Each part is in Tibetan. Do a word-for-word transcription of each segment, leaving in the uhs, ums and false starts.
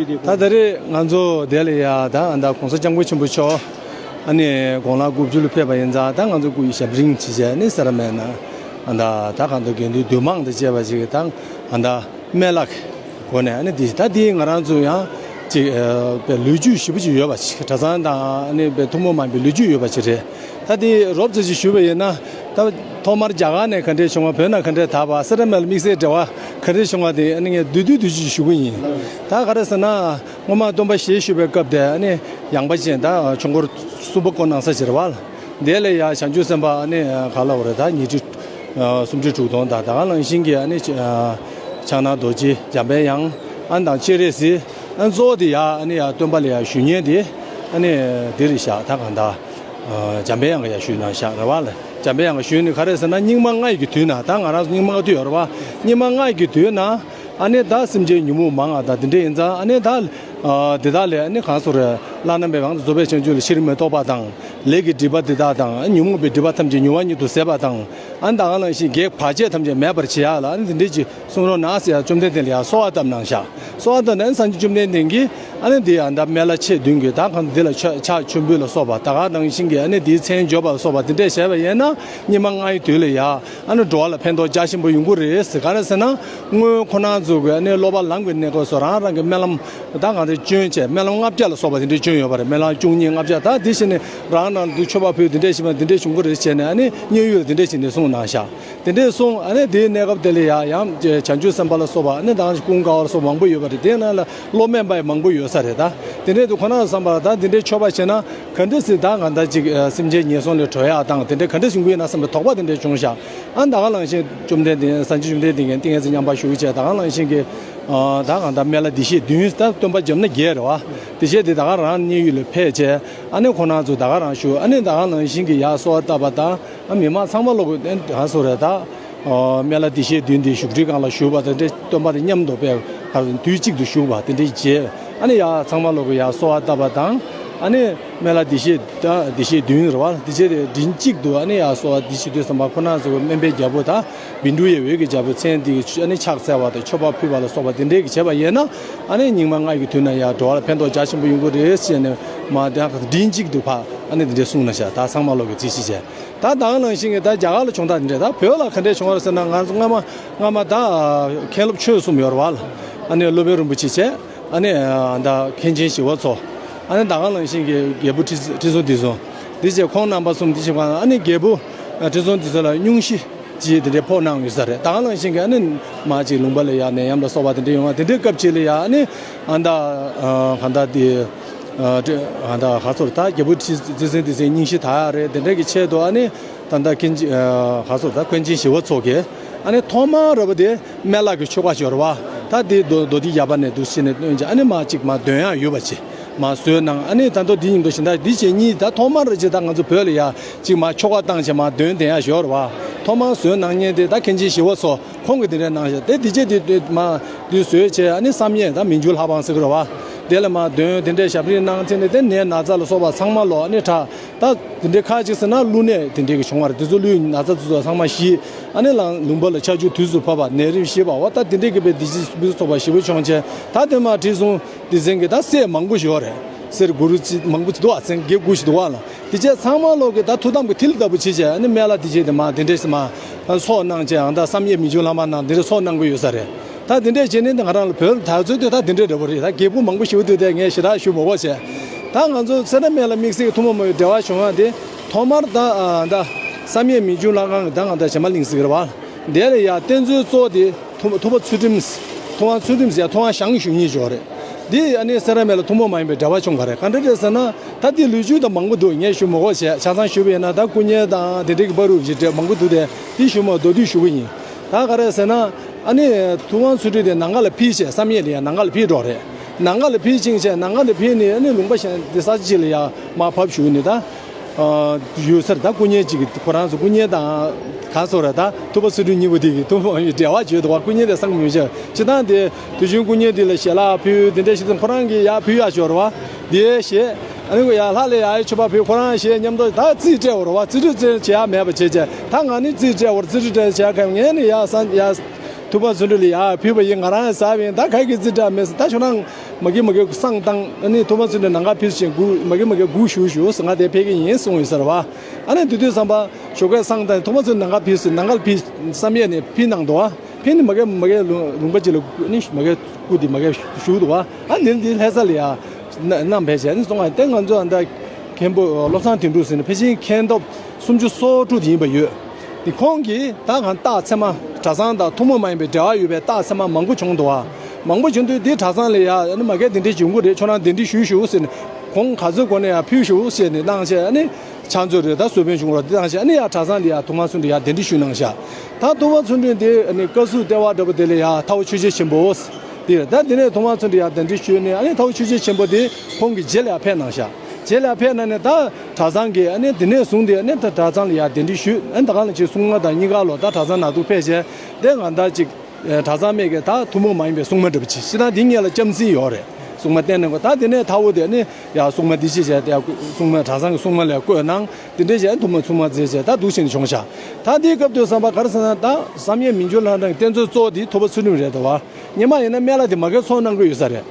ད་ད་རེས་ང་ཚོ་དེ་ལ་ཡ་ད་ཨ་ད་༸གོང་ས་༸སྐྱབས་མགོན་ཆེན་པོ་མཆོག་ཨ་ནི་དགུང་ལོ་དགུ་བཅུ་ལ་ཕེབས་པ་ཡིན་ཙང་། ད་ང་ཚོ་སྐུ་ཡི་ཞབས་རིམ་བྱས་བྱས་ཨ་ནི་སེ་ར་སྨད་ན་ཨ་ད་ད་གང་ལྟར་དགེ་འདུན་འདུས་མང་དང་བཅས་པ་ཅིག་ད་ཨ་ད་སྨན་བླ་གི་སྒོ་ནས་ཨ་ནི་འདི་ད་འདི་ང་རང་ཚོ་ཡང་ཅིག་ཨ་པའི་ལོ་རྒྱུས་ཞེ་པོ་ཅིག་ཡོད་པ་ཅིག་གྲྭ་ཚང་དང་ཨ་ནི་པའི་ཐུན་མོང་མ་ཡིན་པའི་ལོ་རྒྱུས་ཡོད་པ་ཅིག་རེད། ད་འདི་རོབ་ཙམ་ཅིག་ཞུས་པ་ཡིན་ན། ད་ཐོག་མར་རྒྱ་གར་ནས་ག་འདྲས་བྱུང་བ། བོད་ནང་ག་འདྲས་དར་བ། སེ་ར་སྨད་ལ་དམིགས་བསལ་འབྲེལ་བ་ག་འདྲས་བྱུང་བ་དེ་ཨ་ནི་ངས་བསྡུས་བསྡུས་བསྡུས་ཅིག་ཞུ་གི་ཡིན། ད་ག་རེ་ཟེར་ན། སྔོན་མ་སྟོན་པ་ཞལ་བཞུགས་པའི་སྐབས་དེ་ཨ་ནི་ཡངས་པ་ཅན་ད་ཆོས་འཁོར་གསུམ་པ་བསྐོར་གནང་ས་ཅིག་རེད་བ། དེ་ལ་ཡ་བྱང་ཆུབ་སེམས་དཔའ་ཨ་ནི་ག་ལ་བ་རེད། ད་ཉི་ཁྲི་སུམ་ཁྲི་དྲུག་སྟོང་དང་ད་ག་ནང་བཞིན་གྱི་ཨ་ནི་ཕྱག་ན་རྡོ་རྗེ། འཇམ་པའི་དབྱངས། ཨ་ནི་དང་སྤྱན་རས་གཟིགས། ཨ་ནི་གཙོ་བོ་དེ་ཡ་ཨ་ནི་ཡ་སྟོན་པ་ལ་ཡ་ཞུ་མཁན་དེ་ཨ་ནི་དེ་རེད་ཤག་ད་གང་ལྟར་འཇམ་པའི་དབྱངས་ཀྱི་ཡ་ཞུས་གནང་ཤག་རེད་བ་ལ། འཇམ་པའི་དབྱངས་ཀྱི་ཞུས་ནི་ག་རེ་ཟེར་ན། སྙིགས་མ་ལྔ་ཡི་གི་དུས་ན། ད་ང་རང་ཚོ་སྙིགས་མ་ལྔ་དུས་ཡོད་རེད་བ། སྙིགས་མ་ལྔ་ཡི་གི་དུས་ན་ཨ་ནི་ད་སེམས་ཅན་ཉོན་མོངས་མང་ང་དང་དེ་འདྲ་ཡིན་ཙང་། ཨ་ནི་ད་དེ་དག་ལས་ཨ་ནི་གང་སོ་རེད། བླ་ན་མེད་པའི་གང་དུ་རྫོགས་པའི་བྱང་ཆུབ་ལ་ཕྱིར་མི་ལྡོག་པ་དང་། ལས་ཀྱི་སྒྲིབ་པ་དེ་དག་དང་། ཉོན་མོངས་པའི་སྒྲིབ་པ་ཐམས་ཅད་མྱུར་བ་ཉིད་དུ་ཟད་པ་དང་། ཨ་ནི་ད་ག་ནང་བཞིན་བགེགས་བར་ཆད་ཐམས་ཅད་མེད་པར་བྱེད་ཡག་ལ་ཨ་ནི་དེ་འདྲས་ཀྱི་གསུང་རོགས་གནང་ཟེར་ཡ་བཅོམ་ལྡན་འདས་ལ་ཡ་གསོལ་བ་བཏབ་གནང་ཤག་གསོལ་བ་བཏབ་ནས་སངས་རྒྱས་བཅོམ་ལྡན་འདས་ཀྱིས་ཨ་ནི་འདི་ཡང་ད་སྨན་བླ་ཆེས་མདུན་གྱི་ད་གང་འདི་ལ་ཕྱག་ཕྱག་མཆོད་འབུལ་ལ་སོགས་པ་ད་ག་ནང་བཞིན་གྱི་ཨ་ནི་འདིའི་མཚན་བརྗོད་པ་ལ་སོགས་པ་དེ་འདྲས་བྱས་པ་ཡིན་ན། སྙིགས་མ་ལྔ་ཡི་དུས་ལ་ཡ་ཨ་ནི་འགྲོ་བ་ལ་ཕན་ཐོགས་རྒྱ་ཆེན་པོ་ཡོང་གི་རེད་ཟེར། ག་རེ་ཟེར་ན། སྔོན་ཁོ་རང་ཚོ་གི་ཨ་ནི་སློབ་པ་ལམ་གྱི་གནས་སྐབས་སུ་རང་རང་གི་སྨོན་ལམ་ད་གང་འདྲས་བསྐྱོན་བྱས། སྨོན་ལམ་ལྔ་བརྒྱ་ལ་སོགས་པ་དེ་འདྲས་བསྐྱོན་ཡོད་པ་རེད། སྨོན་ལམ་བཅུ་གཉིས་ལྔ་བརྒྱ། ད་དེ་བཞིན་ནས་རང་རང་དུ་མཆོད་པ་ཕུལ་དེ་འདྲས་བྱས་པ་དེ་འདྲས་བྱུང་གི་རེད་བྱས་ནས་ཨ་ནི་མཉན་ཡོད་ལ་དེ་འདྲས་བྱས་ནས་གསུངས་གནང་ཤག་དེ་འདྲས་གསུངས། ཨ་ནི་དེའི་གནས་སྐབས་དེ་ལ་ཡ་ཡང་བྱང་ཆུབ་སེམས་དཔའ་ལ་སོགས་པ་ཨ་ནི་ད་ཀུན་དགའ་བོ་ལ་སོགས་མང་པོ་ཡོད་པ་རེད། དེའི་ནང་ལ་བློ་དམན་པ་ཡང་མང་པོ་ཡོད་ས་རེད། ད་དེ་འདྲས་དུ་ཁོ་རང་བསམ་པ་ལ་ད་དེ་འདྲས་མཆོད་པ་བྱས་ན་ག་འདྲས་སེ་ད་གང་ལྟར་ཅིག་སེམས་ཅན་ངན་སོང་ལས་གྲོལ་ཡག་དང་དེ་འདྲས་ག་འདྲས་བྱུང་གི་ཡོད་ན་བསམ་པའི་དོགས་པ་དེ་འདྲས་བྱུང་ཤག་ཨ་ད་ག་ནང་བཞིན་བཅོམ་ལྡན་འདས་སངས་རྒྱས་བཅོམ་ལྡན་འདས་ཀྱིས་ཏིང་ངེ་འཛིན་མཉམ་པར་བཞུགས་བྱས། ད་ག་ནང་བཞིན་གྱི་ད་གང་ལྟར་སྨན་བླ་བདེ་གཤེགས་བདུན། ད་སྟོན་པ་བརྒྱབ་ན་བརྒྱད་རེད་བ། བདེ་གཤེགས་དེ་ད་ག་རང་མཉན་ཡོད་ལ་ཕེབས་བྱས། ཨ་ནི་ཁོ་རང་ཚོ་ད་ག་རང་བཞུགས། ཨ་ནི་ད་ག་ནང་བཞིན་གྱི་ཡ་གསོལ་བ་བཏབ་པ་དང་། ཨ་མི་མང་ཚང་མ་ལོག་གི་ཨ་ག་སོ་རེད། ད་སྨན་བླ་བདེ་གཤེགས་བདུན་དེ་བཞུགས་ཁྲིའི་སྒང་ལ་བཞུགས་པ་དང་འདྲ། སྟོན་པ་དང་མཉམ་དུ་དཔེ་དུས་གཅིག་ཏུ་བཞུགས་པ་དེ་འདྲ་བྱས། ཨ་ནི་ཡ་ཚང་མ་ལོག་གི་ཡ་གསོལ་བ་བཏབ་པ་དང་། ཨ་ནི་སྨན་བླ་བདེ་གཤེགས་ད་བདེ་གཤེགས་བདུན་རེད་བ། དེ་བྱས་ཏེ་མགྲིན་གཅིག་ཏུ་ཨ་ནི་ཡ་གསོལ་བ་འདི་ཞུ་དུས་ཙམ་པ་ཁོ་རང་ཚོ་གི་སྨན་པའི་རྒྱལ་པོ་དང་བཻ་ཌཱུརྱ་འོད་ཀྱི་རྒྱལ་པོའི་མཚན་འདི་ཨ་ནི་ཕྱག་འཚལ་བ་དང་མཆོད་པ་ཕུལ་བ་ལ་སོགས་པ་དེ་འདྲས་ཀྱི་བྱས་པ་ཡིན་ན། ཨ་ནི་སྙིགས་མ་ལྔ་ཡི་གི་དུས་ན་ཡ་འགྲོ་བ་ལ་ཕན་ཐོགས་རྒྱ་ཆེན་པོ་ཡོང་གི་རེད་ཟེར་ནས་མ་དེ་མགྲིན་གཅིག་ཏུ་ཕར་ཨ་ནི་དེ་འདྲས་གསུངས་གནང་ཤག་ད་ཚང་མ་ལོག་གི་རྩིས་གཞི་བྱས། ད་ད་ག་ནང་བཞིན་གྱི་ད་རྒྱ་གར་ལ་བྱུང་སྟངས་དེ་འདྲས། ད་བོད་ལ་ག་འདྲས་བྱུང་བ་རེད་ཟེར་ན། ང་ཚོ་སྔ་མ་སྔ་མ་ད་མཁན་སློབ་ཆོས་གསུམ་ཡོད་རེད་བ་ལ། ཨ་ནི་སློབ་དཔོན་རིན་པོ་ཆེ་བྱས། ཨ་ནི་ད་མཁན་ཆེན་ཞི་བ་འཚོ། ཨ་ནི་ད་ག་ནང་བཞིན་གྱི་རྒྱལ་པོ་ཁྲི་ཁྲི་སྲོང་ལྡེ་བཙན། འདི་བྱས་ཁོང་རྣམ་པ་གསུམ་འདི་བྱས་གང་ཨ་ནི་རྒྱལ་པོ་ཁྲི་སྲོང་ལྡེ་བཙན་ལ་སྙུང་གཞི་ཅིག་དེ་འདྲས་ཕོག་གནང་ཡོད་ས་རེད། ད་ག་ནང་བཞིན་གྱི་ཨ་ནི་མ་ཅིག་ལུང་པ་ལ་ཡ་ནད་ཡམས་ལ་སོགས་པ་དེ་འདྲས་ཡོང་བ་དེ་འདྲའི་སྐབས་ཅིག་ལ་ཡ་ཨ་ནི་ཨ་ད་གང་ལྟར་དེ་ཨ་ད་ག་ཚོར་ད་རྒྱལ་པོ་ཁྲི་ཁྲི་སྲོང་ལྡེ་བཙན་དེ་ཚོའི་སྙུང་གཞི་དག་ཡ་རེད། དེ་འདྲས་ཀྱི་ཆེད་དུ་ཨ་ནི་ད་ད་མཁན་ཆེན་ག་ཚོར་ད་མཁན་ཆེན་ཞི་བ་འཚོ་གིས་ཨ་ནི་ཐོག་མར་ར་བ་དེ་སྨན་བླ་གི་ཆོ་ག་ཅིག་ཡོད་རེད་བ། ད་དེ་རྡོ་རྡོ་ཏི་ཡ་པ་ནས་འདུག་སེ་ནས་བཏོན་བྱས་ཨ་ནི་མ་ཅིག་མ་འདོན་ཡག་ཡོད་པ་ཅིག་མ་བཟོས་གནང་། ཨ་ནི་ད་དུང་དེ་ཉིན་དུ་བཞིན་ད་འདི་བྱས་གཉིས་ད་ཐོག་མར་ར་ཅིག་ད་ང་ཚོ་བོད་ལ་ཡ་ཅིག་མ་ཆོ་ག་བཏང་བྱས་མ་འདོན་བསྡད་ཡག་ཞོར་བ། ཐོག་མར་བཟོས་གནང་མཁན་དེ་ད་མཁན་ཆེན་ཞི་བ་འཚོ་ཁོང་གིས་དེ་འདྲས་གནང་བཞག་དེ་དེ་རྗེས་དེ་དེ་མ་དེ་བཟོས་བྱས་ཨ་ནི་བསམ་ཡས་ད་མི་འགྱུར་ལྷ་འབངས་ཟེར་གི་རེད་བ། དེ་ལ་མ་འདོན་དེ་འདྲས་ཞབས་རིམ་གནང་ཚེ་ནས་དེ་ནས་ན་ཚ་ལ་སོགས་པ་ཚང་མ་ལོག་ཨ་ནི་དྲག་ད་དེ་འདྲའི་ཁ་ཅིག་ཟེར་ན་ཀླུ་ནད་དེ་འདྲའི་གི་བྱུང་བ་རེད། དེ་ཚོ་ཀླུའི་ན་ཚ་དེ་ཚོ་ཚང་མ་ཞི། ཨ་ནི་ལ་ལུང་པ་ལ་ཆར་ཆུ་དུས་སུ་བབས་པ་ནད་རིམས་ཞི་བ་འོ་ད་དེ་འདྲའི་གི་བའི་བདེ་སྐྱིད་མི་ཚོགས་པ་ཞི་བ་བྱུང་བྱས། ད་དེ་མ་ཁྲི་སྲོང་ལྡེ་བཙན་གི་ད་སྲས་མང་པོ་ཞིག་ཡོད་རེད། སྲས་དགུ་རུ་ཅི་མང་པོ་ཅིག་འདུག་བ། མཚན་དགེ་དགུ་ཞིག་འདུག་བ་ལ། དེ་བྱས་ཚང་མ་ལོག་གི་ད་ཐུགས་དམ་གི་མཐིལ་ལྟ་བུ་བྱེད་བྱས་ཨ་ནི་སྨན་བླ་དེ་བྱས་དེ་མ་དེ་འདྲས་སེ་མ་ཚོགས་གནང་བྱས་ཨ་ད་བསམ་ཡས་མི་འགྱུར་ལྷ་མ་གནང་དེ་འདྲས་ཚོགས་གནང་གི་ཡོད་ས་རེད། ད་དེ་འདྲས་བྱས་ནས་ང་རང་ལ་བོད་ལ་ད་ཚོད་དུས་ད་དེ་འདྲས་འདྲ་པོ་རེད། ད་རྒྱལ་པོ་མང་པོ་ཞིག་འདུག་དེ་ངས་ཞེ་དྲག་ཞུ་མ་དགོས་བྱས། ད་ང་ཚོ་སེ་ར་སྨད་ལ་དམིགས་བསལ་གྱི་ཐུན་མོང་མ་ཡིན་པའི་འབྲེལ་བ་བྱུང་བ་དེ་ཐོག་མར་ད་ད་བསམ་ཡས་མི་འགྱུར་ལྷ་ཁང་གི་ད་ང་ད་བྱེ་མ་གླིང་ཟེར་གི་རེད་བ། དེ་ལ་ཡ་རྟེན་གཙོའི་གཙོ་དེ་ཐུབ་ཐུབ་པ་ཚུལ་ཁྲིམས། ཐུབ་དབང་ཚུལ་ཁྲིམས་ཟེར་ཡ་ཐུབ་དབང་ཞང་ཞུ་མཁན་ཅིག་ཡོད་རེད། འདི་ཨ་ནི་སེ་ར་སྨད་ལ་ཐུན་མོང་མ་ཡིན་པའི་འབྲེལ་བ་བྱུང་བ་རེད། ག་འདྲ་རེད་ཟེར་ན་ད་འདི་ལོ་རྒྱུས་ད་མང་པོ་འདུག་ངས་ཞུ་མ་དགོས་བྱས། ཆ་ཚང་ཞུས་པ་ཡིན་ན་ད་སྐུ་བརྙན་དང་དེ་འདྲའི་གི་བར་དུ་ཞིག་འབྲེལ་མང་པོ་འདུག་དེ་འདི་ཞུ་མ་མདོར་བསྡུས་ཞུ་གི་ཡིན། ད་ག་རེ་ཟེར་ན་ཨ་ནི་ཐུབ་དབང་ཚུལ་ཁྲིམས་དེ་ནམ་མཁའ་ལ་ཕེབས་བྱས་བསམ་ཡས་ལ་ཡ་ནམ་མཁའ་ལ་ཕེབས་འགྲོ་རེད། ནམ་མཁའ་ལ་ཕེབས་ཕྱིན་བྱས་ནམ་མཁའ་ལ་ཕེབས་ནས་ཨ་ནི་ལུང་པ་གཞན་དེ་ས་ཆ་ཅིག་ལ་ཡ་མར་བབས་བཞུགས་ནས་ད། ཡོད་སར་ད་སྐུ་བརྙན་གཅིག་གི་ཁོ་རང་ཚོ་སྐུ་བརྙན་དང་གང་སོགས་རེད། ད་ཐུབ་པ་ཚུལ་ཁྲིམས་གཉིས་པོ་དེ་གི་ཐུན་མོང་མ་ཡིན་པའི་འབྲེལ་བ་བརྗོད་འདུག་བ། སྐུ་བརྙན་དེ་བསམ་གྱི་མི་ཤེས། སྤྱིར་བཏང་དེ་དུས་རྒྱུན་སྐུ་བརྙན་དེ་ལ་ཞལ་ལག་ཕུལ་དེ་འདྲ་ཞིག་དང་ཁོ་རང་གིས་ཡར་ཕུལ་ཡག་ཞོར་བ་དེ་བྱས། ཨ་ནི་ཁོ་ཡར་ལྷ་ལ་ཡར་མཆོད་པ་ཕུལ་ཁོ་རང་ཞལ་མཉམ་དུ་ད་རྩིས་སྤྲད་འོར་བ་རྩིས་སྤྲོད་རྩིས་བྱེད་ཡག་མེད་པ་བྱས་བྱས། ད་ང་ནི་རྩིས་སྤྲད་འོར་རྩིས་སྤྲོད་སྤྲད་བྱས་ཁ་ངས་ནི་ཡར་ས་ཡར་ཐུབ་པ་ཚུལ་ཁྲིམས་ལ་ཡར་ཕུལ་བ་ཡིན། ང་རང་ཡང་ཟ་བ་ཡིན། ད་ག་གི་རྩིས་སྤྲད་མེད་ཟེར། ད་ཁྱོད་རང་ མ་གི་མ་གི་བསང་བཏང་། ཨ་ནི་ཐུབ་པ་ཚུ་ནི་ནང་ཁ་ཕེབས་ཤིག་སྒུག། མ་གི་མ་གི་སྒུག་བཞུགས་ཞུ་ཟེར། ང་དེ་ཕེབས་ཀྱི་ཡིན་གསུངས་ཡོད་ས་རེད་བ། ཨ་ནི་དེ་དུས་ཙམ་པ་ཞོགས་ཀས་བསང་བཏང་། ཐུབ་པ་ཚུ་ནི་ནང་ཁ་ཕེབས་ཟེར། ནང་ཁ་ལ་ཕེབས་བསམ་ཡས་ནས་ཕེབས་གནང་འདུག་བ། ཕེབས་ནས་མ་གི་མ་གི་ལུང་ལུང་པ་ཅིག་ལ་ཨ་ནི་མ་གི་སྐུ་དེ་མ་གི་བཞུགས་འདུག་བ། ཨ་ནི་འདི་ལྷ་ས་ལ་ཡ་ན་གནང་ཕེབས་བྱས། ཨ་ནི་སོང་བ་དེ་ང་ཚོ་ཨ་ད་མཁན་པོ་བློ་བཟང་དོན་གྲུབ་ཟེར་ནས་ཕལ་ཆེར་མཁན་སློབ་སུམ་ཅུ་སོ་དྲུག་དེ་ཡིན་པ་ཡོད། དེ་ཁོང་གིས་ད་གང་རྟགས་མཚན་མ་གྲྭ་ཚང་དང་ཐུན་མོང་མ་ཡིན་པའི་འབྲེལ་བ་ཡོད་པའི་རྟགས་མཚན་མ་མང་པོ་བྱུང་འདུག་བ། མང་པོ་བྱུང་དུས་དེ་གྲྭ་ཚང་ལ་ཡ་ཨ་ནི་མ་གི་དེ་འདྲས་བྱུང་གི་རེད། ཁྱོད་རང་གདན་འདྲེན་ཞུས་ཤོག་ཟེར་ནས་ཁོང་ག་ཚོད་གོ་ནས་ཡ་ཕུལ་ཤོག་ཟེར་ནས་གནང་བྱས། ཨ་ནི་ཕྱག་མཛོད་རེད་ད་གསོལ་དཔོན་བྱུང་རོགས་དེ་གནང་བྱས། ཨ་ནི་ཡ་གྲྭ་ཚང་ལ་ཡ་ཐུབ་དབང་ཚུལ་ཁྲིམ་ཡ་གདན་འདྲེན་ཞུས་གནང་ཤག་ད་ཐུབ་དབང་ཚུལ་ཁྲིམ་དེ་ཨ་ནི་བཀའ་ཟུར་ལྟེ་བ་འདྲ་པོ་དེ་ལ་ཡ་ཐའོ་ཆོས་རྗེ་ཆེན་པོ་དེ་རེད། ད་དེ་ནས་ཐུབ་དབང་ཚུལ་ཁྲིམ་ཡ་གདན་འདྲེན་ཞུས་ནས། ཨ་ནི་ཐའོ་ཆོས་རྗེ་ཆེན་པོ་དེ་ཁོང་གི་རྗེས་ལ་ཡ་ཕེབས་གནང་ཤག་རྗེས་ལ་ཕེབས་ན་ནི་ད་གྲྭ་ཚང་གི་ཨ་ནི་དེ་ནས་བཟུང་སྟེ་ཨ་ནི་ད་གྲྭ་ཚང་ལ་ཡ་གདན་འདྲེན་ཞུས། ཨ་ནི་ད་ག་ལ་ཅིག་སྲུང་མ་དང་གཉིས་ཀ་ལོ་ད་གྲྭ་ཚང་ནང་དུ་ཕེབས་བྱས། དེ་ང་ད་ཅིག་གྲྭ་ཚང་མེད་ཀྱི་ད་ཐུན་མོང་མ་ཡིན་པའི་སྲུང་མ་འདྲ་པོ་ཅིག་ཤི་ད་འདི་གཉིས་ལ་ལྕམ་རྩིས་ཡོད་རེད། སྲུང་མ་བསྟེན་གནང་དགོས། ད་དེ་ནས་ཐའོ་དེ་ཨ་ནི་ཡ་སྲུང་མ་འདི་ཅི་བྱས་ཏེ་སྲུང་མ་གྲྭ་ཚང་གི་སྲུང་མ་ལ་བསྐོས་གནང་། དེ་འདྲས་བྱས་ཐུན་མོང་སྲུང་མ་མཛད་བྱས་ད་འདུག་བཞིན་བྱུང་ཤག་ད་དེའི་སྐབས་དུས་ཙམ་པ་ག་རེ་ཟེར་ན་ད་བསམ་ཡས་མི་འགྱུར་ལྷ་ཁང་གི་རྟེན་གཙོ་གཙོ་བོ་དེ་ཐུབ་པ་ཚུལ་ཁྲིམ་རེད་འདུག་བ། སྔོན་མ་ཡིན་ན་སྨན་བླ་དེ་མ་གིར་ཚོགས་གནང་གི་ཡོད་ས་རེད།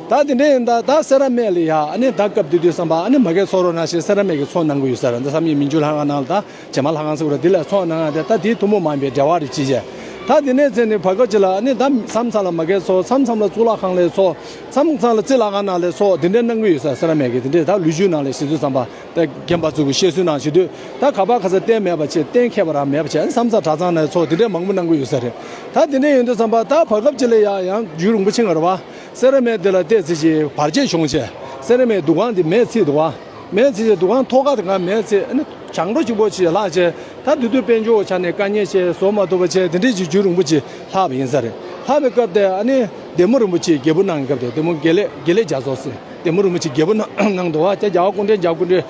ད་དེ་འདྲ་ཡིན་ད་ད་སེ་ར་སྨད་ལ་ཡ་ཨ་ནི་ད་སྐབས་དེ་དུས་ཙམ་པ་ཨ་ནི་མ་གིར་ཚོགས་རོགས་གནང་ཞེས་སེ་ར་སྨད་ཀྱིས་ཚོགས་གནང་གི་ཡོད་ས་རེད། ད་བསམ་ཡས་མི་འགྱུར་ལྷ་ཁང་ནང་ལ་ད་བྱེ་མ་ལྷ་ཁང་ཟེར་བ་རེད། དེ་ལ་ཚོགས་གནང་ཡ་དེ་ད་དེའི་ཐུན་མོང་མ་ཡིན་པའི་འབྲེལ་བ་རེད་ཅེས་བྱས། ད་དེ་ནས་ཚེ་ནི་བར་སྐབས་ཅིག་ལ་ཨ་ནི་ད་མཚམས་མཚམས་ལ་མ་གིར་ཚོགས། མཚམས་མཚམས་ལ་གཙུག་ལག་ཁང་ལ་ཚོགས། མཚམས་མཚམས་ལ་རྩེ་ལྷ་ཁང་ནང་ལ་ཚོགས། དེ་འདྲ་གནང་གི་ཡོད་ས་སེ་ར་སྨད་ཀྱིས། དེ་འདྲས་ད་ལོ་རྒྱུས་ནང་ལ་བཤད་དུས་ཙམ་པ། ད་རྒན་པ་ཚོ་གི་བཤད་སྲོལ་ནང་བྱེད་དུས་ད་ག་པར་ག་ས་རྟེན་མེད་པ་བྱས། རྟེན་ཁྱད་པར་རང་མེད་པ་བྱས། ཨ་ནི་མཚམས་མཚམས་གྲྭ་ཚང་ནང་ཚོགས། དེ་འདྲས་མང་པོ་གནང་གི་ཡོད་ས་རེད། ད་དེ་འདྲས་ཡིན་དུས་ཙམ་པ་ད་བར་སྐབས་ཅིག་ལ་ཡ་ཡང་རྒྱུད་རིན་པོ་ཆེ་ང་རེད་བ། སེ་ར་སྨད་དེ་ལ་བལྟས་ཚེ་ཅིག་བར་ཆད་བྱུང་བྱས། སེ་ར་སྨད་འདུ་ཁང་དེ་མེས་ཚིག་འདུག་བ། མེས་ཚིག་ཅིག་འདུ་ཁང་ཐོག་ཁ་དེ་ག་མེས་ཚིག་ཨ་ནི་བྱང་འགྲོ་གཅིག་པོ་ཅིག་ལྷག་བྱས། ད་དེ་དུས་དཔལ་འབྱོར་ཆ་ནས་དཀའ་ངལ་ཆེ། བཟོ་མ་ཐུབ་པ་བྱས། དེ་འདྲས་ཅིག་རྒྱུད་རིན་པོ་ཆེ་ལྷག་པ་ཡིན་ས་རེད། ལྷག་པའི་སྐབས་དེ་ཨ་ནི་བདེ་མོ་རིན་པོ་ཆེ་རྒྱལ་པོ་གནང་སྐབས་དེ། བདེ་མོ་དགེ་ལེགས་དགེ་ལེགས་རྒྱ་མཚོ་ཟེར། བདེ་མོ་རིན་པོ་ཆེ་རྒྱལ་པོ་གནང་གནང་འདུག་བ། ད་རྒྱལ་བ་སྐུ་ཕྲེང་བརྒྱད་པ་སྐུ་ཕྲེང་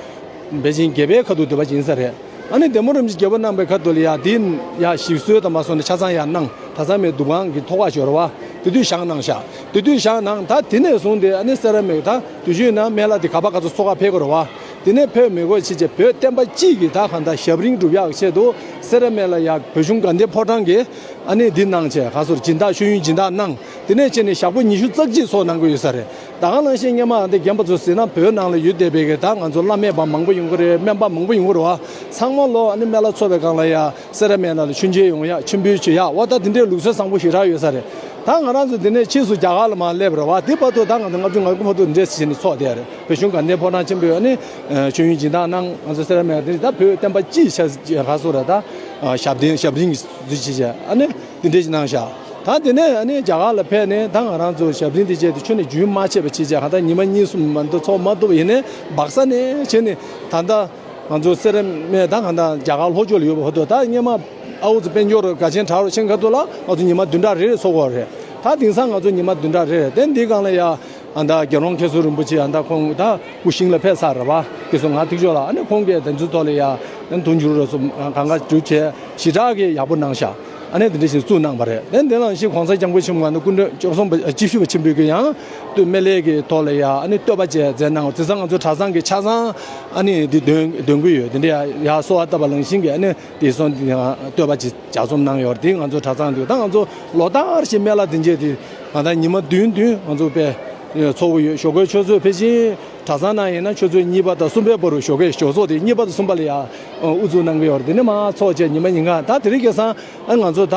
བན་ཆེན་བརྒྱད་པའི་ཁ་ཐུག་སྡོད་པ་ཅིག་ཡིན་ས་རེད། ཨ་ནི་བདེ་མོ་རིན་པོ་ཆེ་རྒྱལ་པོ་གནང་པའི་ཁ་ཐུག་ལ་ཡ་དེ་ཡ་ཞིག་གསོས་དང་མ་སོང་ནས་ཆ་ཚང་ཡ་གནང་། གྲྭ་ཚང་མའི་འདུ་ཁང་གི་ཐོག་ཁ་ཞོར་བ། དེ་དུས་བཞེངས་གནང་ཤག་དེ་དུས་བཞེངས་གནང་། ད་དེ་ནས་བཟུང་སྟེ་ཨ་ནི་སེ་ར་སྨད་ད་དུས་རྒྱུན་ན་སྨན་བླ་དེ་ག་པར་ག་ཚོད་ཚོགས་ཁ་ཕེབས་དགོས་རེད་བ། དེ་ནས་ཕེབས་མི་དགོས་ཅི་བྱས། བོད་བསྟན་པ་སྤྱི་གི་ད་གང་ལྟར་ཞབས་རིམ་སྒྲུབ་ཡག་ཆེད་དུ་སེ་ར་སྨད་ལ་ཡ་བོད་གཞུང་དགའ་ལྡན་ཕོ་བྲང་གི་ཨ་ནི་འདི་གནང་བྱས། ག་ཚོད་སྦྱིན་བདག་ཤེས་ཡོན་སྦྱིན་བདག་གནང་། དེ་ནས་བྱས་ནས་ཞག་པོ་ཉི་ཤུ་རྩ་གཅིག་ཚོགས་གནང་གི་ཡོད་ས་རེད། ད་ག་ནང་བཞིན་སྔོན་མ་འདི་རྒན་པ་ཚོ་ཟེར་ན་བོད་ནང་ལ་ཡོད་བསྡད་པའི་གི་ད་ང་ཚོ་བླ་མེད་པ་མང་པོ་ཡོང་གི་རེད། སྨན་པ་མང་པོ་ཡོང་གི་རེད་བ། ཚང་མ་ལོ་ཨ་ནི་སྨན་བླ་ཚོགས་པའི་སྒང་ལ་ཡ་སེ་ར་སྨད་ནང་ལ་མཆོད་མཇལ་ཡོང་ཡ། མཆོད་འབུལ་བྱེད་ཡ། འོ་ད་དེ་འདྲའི་ལུགས་སྲོལ་བཟང་པོ་ཞེ་དྲག་ཡོད་ས་རེད། ད་ང་རང་ཚོ་དེ་ནས་ཕྱིས་སུ་རྒྱ་གར་ལ་མར་སླེབས་པ་རེད་བ། དེ་བར་དུ་ད་ང་ཚོ་ལྔ་བཅུ་ང་དགུ་བར་དུ་འདི་འདྲས་བྱས་ནས་ཚོགས་བསྡད་ཡ་རེད། བོད་གཞུང་དགའ་ལྡན་ཕོ་བྲང་ཆེན་པོས་ཨ་ནི་ཤེས་ཡོན་སྦྱིན་བདག་གནང་། ང་ཚོ་སེ་ར་སྨད་དེ་ད་བོད་བསྟན་པ་སྤྱིའི་ཆ་ག་ཚོད་རེད། ད་ཞབས་བརྟན་ཞབས་རིམ་གྱི་འཛུལ་བྱེད་བྱས་ཨ་ནི་དེ་འདྲས་ཅིག་གནང་ཤག་ད་དེ་ནས་ཨ་ནི་རྒྱ་གར་ལ་ཕེབས་ནས་ད་ང་རང་ཚོ་ཞབས་རིམ་དེ་བྱས་ཏེ་ཁྱོན་ནས་རྒྱུན་མ་ཆད་པ་བྱས་བྱས། གང་ལྟར་ཉི་མ་གཉིས་གསུམ་མ་གཏོགས་ཚོགས་མ་ཐུབ་པ་ཡིན་ནའི་སྦག་ས་ནས་བྱས་ནས་ད་ལྟ་ང་ཚོ་སེ་ར་སྨད་ད་གང་ལྟར་རྒྱ་གར་ལྷོ་ཕྱོགས་ལ་ཡོད་པ་བར་དུ། ད་སྔོན་མ་ཨ་འུ་ཚོ་དཔལ་འབྱོར་དགའ་ཆེན་གྲགས་རོགས་ཆེན་ཁ་ཐུག་ལ་ང་ཚོ་ཉི་མ་བདུན་ཕྲག་རེ་རེ་ཚོགས་དགོས་རེད། ད་དེང་སང་ང་ཚོ་ཉི་མ་བདུན་ཕྲག་རེ་རེ། དེ་འདིའི་སྒང་ལ་ཡ་ཨ་ད་རྒྱལ་རོང་མཁན་ཟུར་རིན་པོ་ཆེ་ཨ་ད་ཁོང་ད་སྐུ་ཞིང་ལ་ཕེབས་ཚར་རེད་བ། སྐུ་སྲུང་ང་ཐིག་ཆོག་ལ། ཨ་ནི་ཁོང་གིས་དེ་ཚོའི་ཐོག་ལ་ཡ་དུང་ཕྱུར་རོ་སོ་གང་ག་སྒྲུབ་བྱས་ཞེ་དྲག་གི་ཡག་པོ་གནང་ཤག་ཨ་ནི་དེ་འདྲ་ཞིག་བཙུགས་གནང་བ་རེད། དེ་འདི་ནང་བཞིན་གོང་ས་སྐྱབས་མགོན་ཆེན་པོ་ང་ཚོ་སྐུ་ཕྲེང་བཅུ་གསུམ་པ་བཅུ་བཞི་པ་ཆེན་པོའི་གི་ཡང་སྟོད་སྨད་ལས་ཀྱི་ཐོག་ལ་ཡ་ཨ་ནི་བསྟོད་པ་བཅས་མཛད་གནང་བ། དེ་ཚོ་ང་ཚོ་གྲྭ་ཚང་གི་ཆ་ཚང་ཨ་ནི་འདི་འདོན་འདོན་གི་ཡོད། དེ་འདྲ་ཡ་ཡ་གསོལ་བ་བཏབ་པ་ནང་བཞིན་གྱི་ཨ་ནི་དེ་སོང་དེ་ཡང་བསྟོད་པ་ཅིག་ལྗགས་རྩོམ་གནང་ཡོད་རེད། དེ་ང་ཚོ་གྲྭ་ཚང་དེ་ད་ང་ཚོ་ལོ་ལྟར་བཞིན་སྨན་བླ་དེ་འཇལ་དེ་ང་ད་ཉི་མ་བདུན་བདུན་ང་ཚོ་དཔེ་ཚོགས་ཀྱི་ཡོད། ཞོགས་ཀའི་ཆུ་ཚོད་ཕལ་ཆེར་གྲྭ་ཚང་ནང་ཡིན་ན་ཆུ་ཚོད་གཉིས་པ་དང་གསུམ་པའི་བར་དུ་ཞོགས་ཀའི་ཞོགས་ཚོགས་དེ་གཉིས་པ་དང་གསུམ་པ་ལ་ཡ་དབུ་འཛུགས་གནང་གི་ཡོད་རེད། དེ་ནས་མར་ཚོགས་བྱས་ཉི་མ་ཉིན་གང་ད་དེ་རིང་ཁ་སང་ཨ་ང་ཚོ་ད་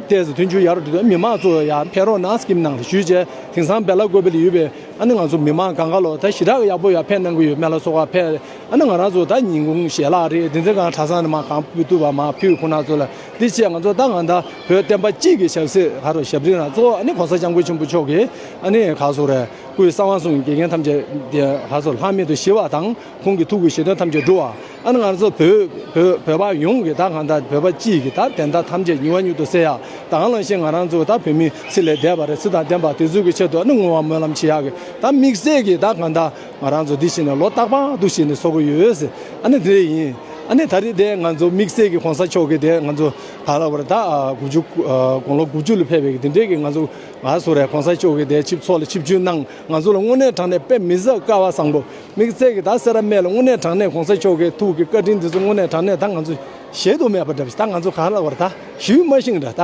ཏོག་ཙམ་ཐོན་རྒྱུ་ཡག་རུ་འགྲོ་དུས་མི་མང་ཚོ་ཡ་ཕེབས་རོགས་གནང་སྐྱིད་གནང་ཞུས་བྱས། དེང་སང་བེ་ལ་ཀོ་པི་ལ་ཡོད་པའི་ཨ་ནི་ང་ཚོ་མི་མང་གང་ག་ལོ་ད་ཞེ་དྲག་ཡག་པོ་ཡ་ཕེབས་གནང་གི་ཡོད། སྨན་བླ་ཚོགས་ཁག་ཕེབས། ཨ་ནི་ང་རང་ཚོ་ད་ཉིན་གུང་ཞལ་ལག་རེད། དེ་ཚོ་གང་གྲྭ་ཚང་ནས་མར་གང་ཕུལ་ཐུབ་པ་མར་ཕུལ། ཁོང་རྣམ་ཚོ་ལ་དེ་བྱས་ང་ཚོ་ད་གང་ལྟར་བོད་བསྟན་པ་སྤྱི་གི་ཞབས་སེ་ག་རུ་ཞབས་རིམ་ལ་གཙོ་བོ་ཨ་ནི་གོང་ས་སྐྱབས་མགོན་ཆེན་པོ་མཆོག་གིས་ཨ་ནི་ག་ཚོད་རེད། སྐུའི་གསང་བ་སྲུང་དགེ་རྒན་ཐམས་ཅད་དེ་ག་ཚོད་ལྷག་མེད་དུ་ཞི་བ་དང་། ཁོང་གི་ཐུགས་ཀྱི་བཞེད་དོན་ཐམས་ཅད་འགྲུབ་པ། ཨ་ནི་ང་ཚོ་བོད་བོད་བོད་པ་ཡོངས་ཀྱི་ད་གང་ལྟར་བོད་པ་སྤྱི་གི་ད་བདེན་མཐའ་ཐམས་ཅད་མྱུར་བ་མྱུར་དུ་གསལ་ཡག་ད་གང་ལ་ཞིག་ང་རང་ཚོ་ད་བོད་མི་ཚེ་ལས་འདས་པ་རེད། ཚེ་དང་ལྡན་པ་དེ་ཚོའི་གི་ཆེད་དུ་ཨ་ནི་བསྔོ་བ་སྨོན་ལམ་བྱེད་ཡག་གི་ད་དམིགས་བསལ་གྱི་ད་གང་ལྟར་ང་རང་ཚོ་འདི་བཞིན་ནས་ལོ་རྟག་པར་འདུ་བཞིན་ནས་ཚོགས་ཀྱི་ཡོད་ཟེར། ཨ་ནི་དེ་ཡིན། ཨ་ནི་ད་རེས་དེ་ང་ཚོ་དམིགས་བསལ་གྱི་གོང་ས་མཆོག་གི་དེ་ང་ཚོ་ག་ལ་བར་ད་དགུ་བཅུ་དགུང་ལོ་དགུ་བཅུ་ལ་ཕེབས་པའི་གི་དེ་འདྲའི་གི་ང་ཚོ་ང་ཚོ་རེད། གོང་ས་མཆོག་གི་དེ་ཆིབས་ཚོགས་ལ་ཆིབས་བསྒྱུར་གནང་། ང་ཚོ་ལ་དངོས་གནས་དྲང་གནས་དཔེ་མི་སྲིད་དཀའ་བ་བཟང་པོ། དམིགས་བསལ་གྱི་ད་སེ་ར་སྨད་ལ་དངོས་གནས་དྲང་གནས་གོང་ས་མཆོག་གི་ཐུགས་ཀྱི་བཀའ་དྲིན་འདི་ཚོ་དངོས་གནས་དྲང་གནས་ད་ང་ཚོ་བཞེས་དུ་མེད་པ་འདྲ་བ་ཞིག་ད་ང་ཚོ་ག་ལ་བར་ད་ཞུས་མ་ཤེས་འདྲ། ད་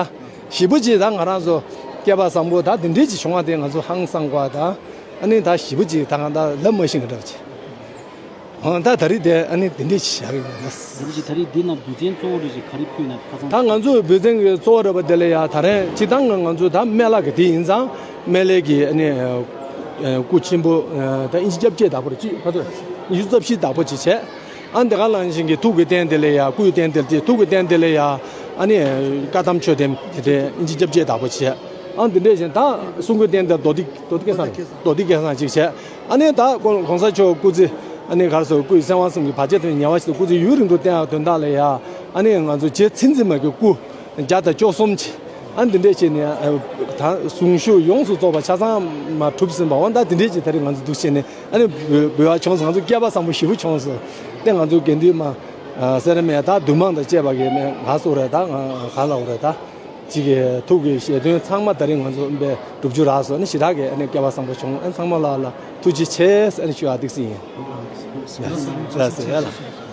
ཞེ་པོ་ཅིག་ད་ང་རང་ཚོ་སྐལ་པ་བཟང་པོ་ད་དེ་འདྲའི་ཅིག་བྱུང་བ་དེ་ང་ཚོ་ཧང་སང་དགོས་ད། ཨ་ནི་ད་ཞིབ་པོ་ཅིག་ད་གང་ད་ལབ་མ་ཤེས་ཀྱི་འདྲ་བ་ཅིག་ཨང་། ད་ད་རེས་དེ་ཨ་ནི་དེ་འདྲས་ཞིག་བཞག་གི་ཡོད་ན། ད་རེས་ད་རེས་འདི་ན་འབུལ་ཚན་གཙོ་བོ་རེ་ཞིག་ག་རེ་ཕུལ་ན་ཁ་སང་། ད་ང་ཚོའི་འབུལ་ཚན་གྱི་གཙོ་བོ་རེད་པ་དེ་ལ་ཡ་ད་རེས་སྤྱིར་བཏང་ང་ཚོ་ད་སྨན་བླ་གི་དེ་ཡིན་ཙང་སྨན་བླའི་གི་ཨ་ནི་ཨ་སྐུ་ཆེན་པོ་ཨ་ད་ཨིན་ཅི་སྐྱབས་རྗེ་བདག་པོ་རེད་ཅིག་ཁ་ཚོད་ཉི་ཤུ་རྩ་བཞི་བདག་པོ་ཅིག་བྱས། ཨ་འདི་ག་ལ་ནང་བཞིན་གྱི་ཐུགས་ཀྱི་རྟེན་དེ་ལ་ཡ་སྐུའི་རྟེན་དེ་ལ་ཅིག་ཐུགས་ཀྱི་རྟེན་དེ་ལ་ཡ་ཨ་ནི་བཀའ་གདམས་ཆོས་ལྡན་དེ་འདྲའི་ཨིན་ཅི་སྐྱབས་རྗེ་བདག་པོ་བྱས། ཨ་འདི་འདྲས་བཞིན་ད་གསུང་སྐུའི་རྟེན་དེ་རྡོ་ཏི་རྡོ་ཏི་སྐལ་བཟང་རྡོ་ཏི་སྐལ་བཟང་ཅིག་བྱས། ཨ་ནི་ད་གོང་གོང་ས་མཆོག་སྐུ་ཚེ་ཨ་ནི་ག་རེ་ཟེར་སྐུ་ཡི་སྲས་དབང་གསུམ་གྱི་བར་ཆད་དེ་ཉེ་བ་ཞིག་ཏུ་སྐུ་ཚེ་ཡུན་རིང་དུ་བརྟན་ཡག་དོན་དག་ལ་ཡ་ཨ་ནི་ང་ཚོ་རྗེ་ཚེ་འཛིན་མ་གི་སྐུ་བརྒྱ་དང་བཅུ་གསུམ་ཅིག་ཨ་འདི་འདྲས་བྱས་ནས་ཨ་ད་གཟུངས་གཞུག་ཡོངས་སུ་རྫོགས་པ་ཆ་ཚང་མ་གྲུབ་ཟིན་པ་འོ་ད་འདི་འདྲས་ཅིག་ད་རེས་ང་ཚོ་འདུག་བྱས་ནས་ཨ་ནི་འབུལ་བ་བྱུང་སོང་། ང་ཚོ་སྐལ་པ་བཟང་པོ་ཞེ་པོ་བྱུང་སོང་། དེ་ང་ཚོ་དགེ་འདུན་མ་ཨ་སེར་མས་ད་འདུས་མང་དང་བཅས་པ་གི་མེ་ང་སོ་རེད་ད་ང་ག་ལ་འོ་རེད་ད། གཅིག་གི་ཐུགས་ཀྱི་བཞེད་དོན་ཚང་མ་ད་རེས་ང་ཚོ་འབད་གྲུབ་རྒྱུ་རག་སོང་། ཨ་ནི་ཞེ་དྲག་གི་ཨ་ནི་སྐལ་བ་བཟང་པོ་བྱུང་། ཨ་ནི་ཚང་མ་ལ་ལ་ཐུགས་རྗེ་ཆེ་ཨ་ནི་ཞུ་ཡག་འདུག་སེ་ཡིན། ལགས་སོ་ལགས་སོ།